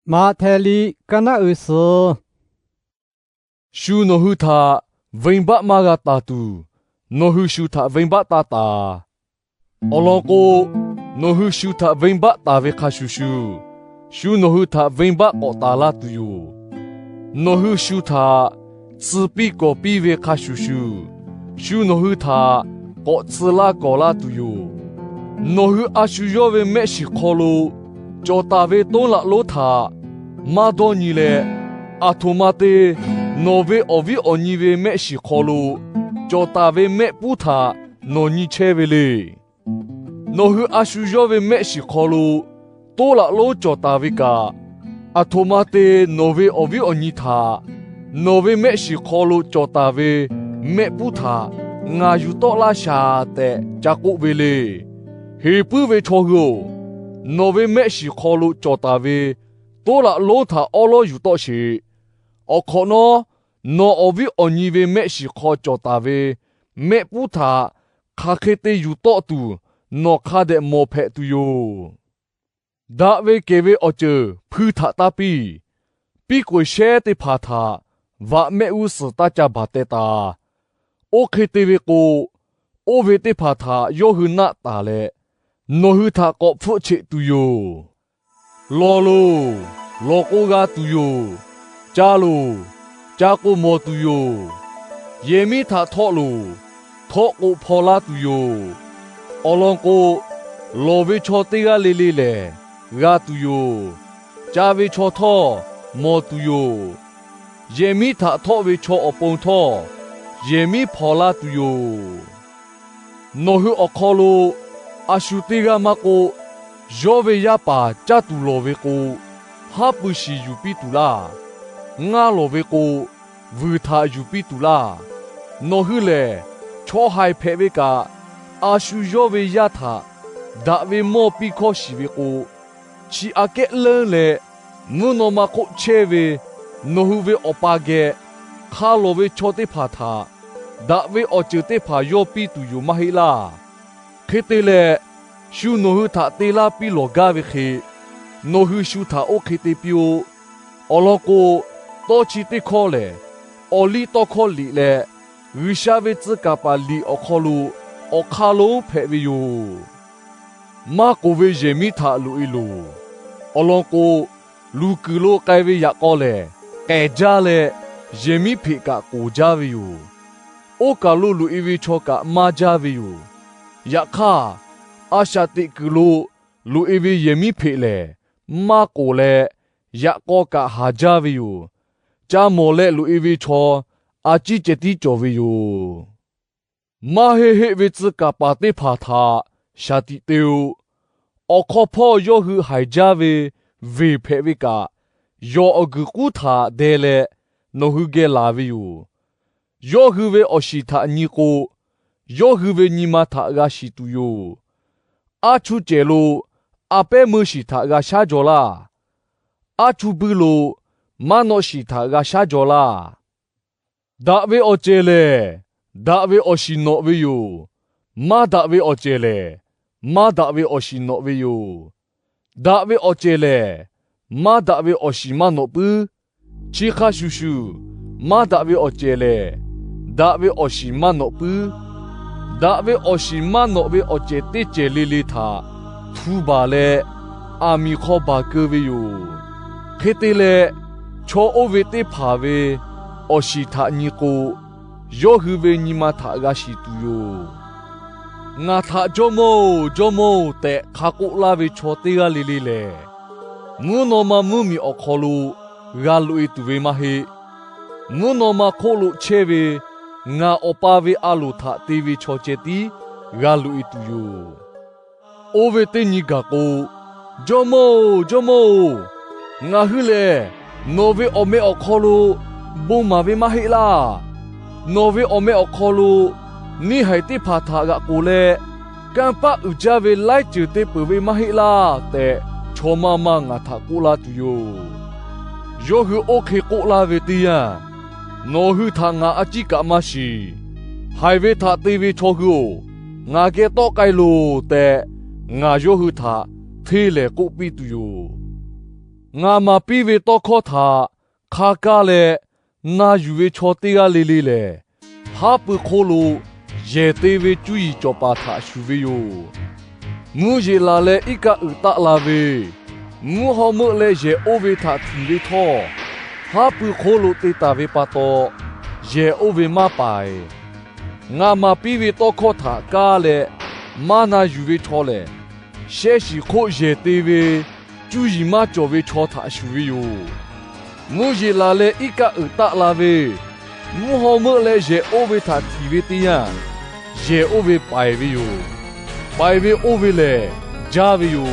Maꞈhtehˍ liꞈ ka naˆ uiˍ suhˍ. Shu nawˬ hui htaꞈ venˇbaˆ maˇ g'a taˍ tuˬ, nawˬ hui shu htaꞈ venˇbaˆ taˇ taˍ. Awˬ lawn k'o, nawˬ hui shu htaꞈ venˇbaˆ taˍ ve hk'a shuˍ shuˍ, shu nawˬ hui htaꞈ venˇbaˆ k'awꞈ taˍ laˇ tuˬ yoˬ. Nawˬ hui shu htaꞈ tcuh piˇ kawˍ piˇ ve hk'a shuˍ shuˍ, shu nawˬ hui htaꞈ k'awꞈ tcuh laˇ kawˍ laˇ tuˬ yoˬ. Nawˬ hui a shu yawˇ ve mehˆ shiˍ hk'aw lo cawˬ taˍ ve toˉ laꞈ lonˉ htaꞈ maˇ dawˇ nyi leh, aˬ htoꞈ ma te nawˬ ve awˬ viˉ awˬ nyi ve mehˆ shiˍ hk'aw lo cawˬ taˍ ve mehˆ puiˉ htaꞈ nawˬ nyi chehˇ ve le. Nawˬ hui a shu yawˇ ve mehˆ shiˍ hk'aw lo toˉ laꞈ lonˉ cawˬ taˍ ve kaꞈ, aˬ htoꞈ ma te nawˬ ve awˬ viˉ awˬ nyi htaꞈ nawˬ ve mehˆ shiˍ hk'aw lo cawˬ taˍ ve mehˆ puiˉ htaꞈ ngaˬ yuˬ tawˆ laˇ shaˍ tehꞈ ca k'oˆ ve le. Heˍ puiˉ ve chaw hui-oˬ, nawˬ ve mehˆ shiˍ hk'aw lo cawˬ taˍ ve toˉ laꞈ lonˉ htaꞈ awˉ lawˉ yuˬ tawˆ sheˍ. Awˬ hk'awꞈ nawˉ, nawˬ awˬ viˉ awˬ nyi ve mehˆ shiˍ hk'aw cawˬ taˍ ve mehˆ puiˉ htaꞈ hk'aˬ hk'e te yuˬ tawˆ tuˬ nawˬ hk'a dehꞈ mawˬ hpehꞈ tuˬ yoˬ. Daꞈ ve kehˬ ve awˬ ceuˬ hpui htaꞈ taˇ piˇ. Piˉ k'oˍ shehˉ teˇ hpaˍ htaꞈ vaꞈ mehˆ g'uˇ suhˍ taˇ ca baˬ teh taˍ. Oˇ hk'e te ve k'o, oˇ ve teˇ hpaˍ htaꞈ yawˇ hui naˆ taˍ leh, nawˬ hui htaꞈ k'awꞈ hpfuhˆ cheꞈ tuˬ yoˬ. Lawˬ loˬ, lawˬ k'o g'a tuˬ yoˬ. Ca loˬ, ca k'o mawˬ tuˬ yoˬ. Yehˬ miˉ htaꞈ htawˆ loˬ, htawˆ k'o hpaw laˇ tuˬ yoˬ. Awˬ lawn k'o, lawˬ ve chaw teˇ g'aˇ le le lehˬ g'a tuˬ yoˬ. Ca ve chaw htawˇ mawˬ tuˬ yoˬ. Yehˬ miˉ htaꞈ htawˆ ve chaw awˬ pon htawˇ, yehˬ miˉ hpaw laˇ tuˬ yoˬ. Nawˬ hui awˬ hk'aw lo a shu teˇ g'aˇ maˇ k'oˆ, yawˇ ve yaˇ paˍ caˇ tuˬ lawˬ ve k'o, haˉ pui shiˍ yuˬ piˇ tuˬ laˇ. Ngaˇ lawˬ ve k'o, vuiˬ htaꞈ yuˬ piˇ tuˬ laˇ. Nawˬ hui lehˬ, chaw haiˬ hpehꞈ ve kaꞈ, a shu yawˇ ve yaˇ htaꞈ daꞈ ve mawˇ piˇ hkawˇ shiˍ ve k'o, chi aꞈ kehˉ leuˉ leh, mvuhˇ naw ma hk'oˆ chehˇ ve nawˬ hui ve Awˬ pa geh hk'a lawˬ ve chaw teˇ hpaˍ htaꞈ daꞈ ve awˬ ceuˬ teˇ hpaˍ yawˇ piˇ tuˬ yoˬ maˇ heˆ laˇ. Hk'e te leh, shu nawˬ hui htaꞈ te laˇ piˇ lawˬ gaˇ ve hk'e, nawˬ hui shu htaꞈ oˇ hk'e te piˇ-oˆ. Awˬ lawn k'o, tawˇ chi teˇ hkawˇ lehˬ, awˬ liˇ tawˇ hkawˇ liꞈ leh G'uiˬsha ve tcuh kaˍ paˍ liꞈ awˬ hk'aw lo awˬ hk'aˇ lonˉ hpehꞈ ve yoˬ. Maˇ k'oˍ ve yehˬ miˉ htaꞈ loꞈ-e loˬ. Awˬ lawn k'o, luˬ kuiˬ lo k'ai ve yaꞈ k'aw lehˬ, k'ehˬ jaˇ leh yehˬ miˉ hpeꞈ kaꞈ k'oˍ jaˇ ve yoˬ. Oˇ kaˬ lo loꞈ-e ve chaw kaꞈ maˇ jaˇ ve yoˬ. Yaꞈ hk'aˇ, a shaꞈ teꞈ kuiˬ lo loꞈ-e ve yehˬ miˉ hpeꞈ lehˬ, maˇ k'oˍ leh yaꞈ k'aw kaꞈ haˍ jaˇ ve yoˬ. Ca mawˬ leh loꞈ-e ve chaw a ciˉ ceh tiˉ cawˬ ve yoˬ. Maˇ heˆ heˆ ve tcuh kaˍ paˍ teˇ hpaˍ htaꞈ shaˍ tiꞈ te-o. Awˬ hk'aw hpawˇ yawˇ hui haiˬ jaˇ ve veˬ hpehꞈ ve kaꞈ, yawˬ awˬ guiˬ k'uˉ htaꞈ deh leh nawˬ hui geh laˬ ve yoˬ. Yawˇ hui ve awˬ shiˍ htaꞈ nyi k'o, yawˇ hui ve nyi ma htaꞈ g'a shiˍ tuˬ yoˬ. Aˉ chuˇ cehˬ lo a pehˉ meuˇ shiˍ htaꞈ g'a shaˉ jaw laˇ. Aˉ chuˇ buiˇ lo maˇ nawꞈ shiˍ htaꞈ g'a shaˉ jaw laˇ. Daꞈ ve awˬ cehˬ lehˬ, daꞈ ve awˬ shiˍ nawꞈ ve yoˬ. Maˇ daꞈ ve awˬ cehˬ lehˬ, maˇ daꞈ ve awˬ shiˍ nawꞈ ve yoˬ. Daꞈ ve awˬ cehˬ lehˬ, maˇ daꞈ ve awˬ shiˍ maˇ nawꞈ puiˉ. Chi hk'a shuˍ shuˍ, maˇ daꞈ ve awˬ cehˬ lehˬ, daꞈ ve awˬ shiˍ maˇ nawꞈ puiˉ. Daꞈ ve awˬ shiˍ maˇ nawꞈ ve awˬ cehˬ teˇ cehˬ le le htaꞈ htu baˬ leh, aˬ miˍ hk'aw baˬ keu ve yoˬ. Hk'e te leh, chaw oˇ ve teˇ hpaˍ ve awˬ shiˍ htaꞈ nyi k'o, yawˇ hui ve nyi ma htaꞈ g'a shiˍ tuˬ yoˬ. Ngaˬ htaꞈ Jawˇmawˇ-oˬ, Jawˇmawˇ-oˬ tehꞈ hk'a k'oˆ laˇ ve chaw teˇ g'aˇ le le lehˬ, mvuhˇ naw ma mvuhˇmiˬ awˬ hk'aw lo g'a loꞈ-e tuˬ ve maˇ heˆ. Mvuhˇ naw ma hk'oˆ lo chehˇ ve ngaˬ Awˬ pa ve a loˍ htaꞈ te ve chaw ceh tiˉ g'a loꞈ-e tuˬ yoˬ. Oˇ ve teˇ nyi gaˬ k'o, Jawˇmawˇ-oˬ, Jawˇmawˇ-oˬ, ngaˬ hui lehˬ nawˬ ve awˬ meh awˬ hk'aw lo bon maˍ ve maˇ heˆ laˇ. Nawˬ ve awˬ meh awˬ hk'aw lo neˇ haiˬ teˇ hpaˍ htaꞈ g'aꞈ k'oˬ leh, kanˇ paˆ uiˍ jaˇ ve laiˉ ceuˬ te peuˬ ve maˇ heˆ laˇ tehꞈ, chaw maˇ maˇ ngaˬ htaꞈ k'oˆ laˇ tuˬ yoˬ. Yawˇ hui oˇ hk'e k'oˆ laˇ ve teˇ yanˇ, nawˬ hui htaꞈ ngaˬ a ciˉ kaꞈ maˇ shiˍ. Haiˬ ve htaꞈ te ve chaw hui-oˬ, ngaˬ geh tawˆ k'ai loˬ tehꞈ, ngaˬ yawˇ hui htaꞈ hteˇ lehˍ k'oˆ piˇ tuˬ yoˬ. Ngaˬ maˍ piˇ ve tawˇ hkawˇ htaꞈ hk'a kaˇ leh na yuˬ ve chaw teˇ g'aˇ le le lehˬ, haˉ pui hk'oˆ lo yehˬ te ve cuˇ yiˍ cawˬ paˍ htaꞈ shuˍ ve yoˬ. Mvuhˇ yeˬ laˬ leh iˉ kaˆ uiˍ taˆ la ve, mvuhˇ hawˉ meuˆ leh yehˬ oˇ ve htaꞈ htinˍ ve htawˇ, haˉ pui hk'oˆ lo te taˍ ve pa taw, yehˬ oˇ ve maˇ paiˍ. Ngaˬ maˍ piˇ ve tawˇ hkawˇ htaꞈ kaˇ leh maˇ na yuˬ ve chaw lehˬ, shehˇ shiˍ hk'oˆ yehˬ te ve cuˇ yiˍ maˇ cawˬ ve chaw htaꞈ shuˍ ve yoˬ. Mvuhˇ yeˬ laˬ leh iˉ kaˆ uiˍ taˆ la ve, mvuhˇ hawˉ meuˆ leh yehˬ oˇ ve htaꞈ htinˍ ve teˇ yanˇ, yehˬ oˇ ve paiˍ ve yoˬ. Paiˍ ve oˇ ve lehˬ, jaˇ ve yoˬ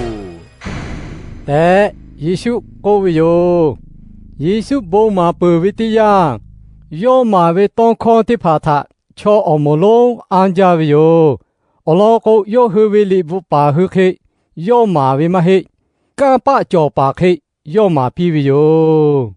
tehꞈ Yeˍsuˆ k'oˆ ve yoˬ. Yeˍsuˆ bon maˍ peuˬ ve teˇ yanˇ, yawˇ maˍ ve tawˇ hkawˇ teˇ hpaˍ htaꞈ chaw awˬ moˍ lonˉ anˇ jaˇ ve yoˬ. Awˬ lawn k'o, yawˇ hui ve liꞈ bvuhꞈ paˍ hui hk'e yawˇ maˍ ve maˇ heˆ. Kanˇ paˆ cawˬ paˍ hk'e yawˇ maˍ piˇ ve yoˬ.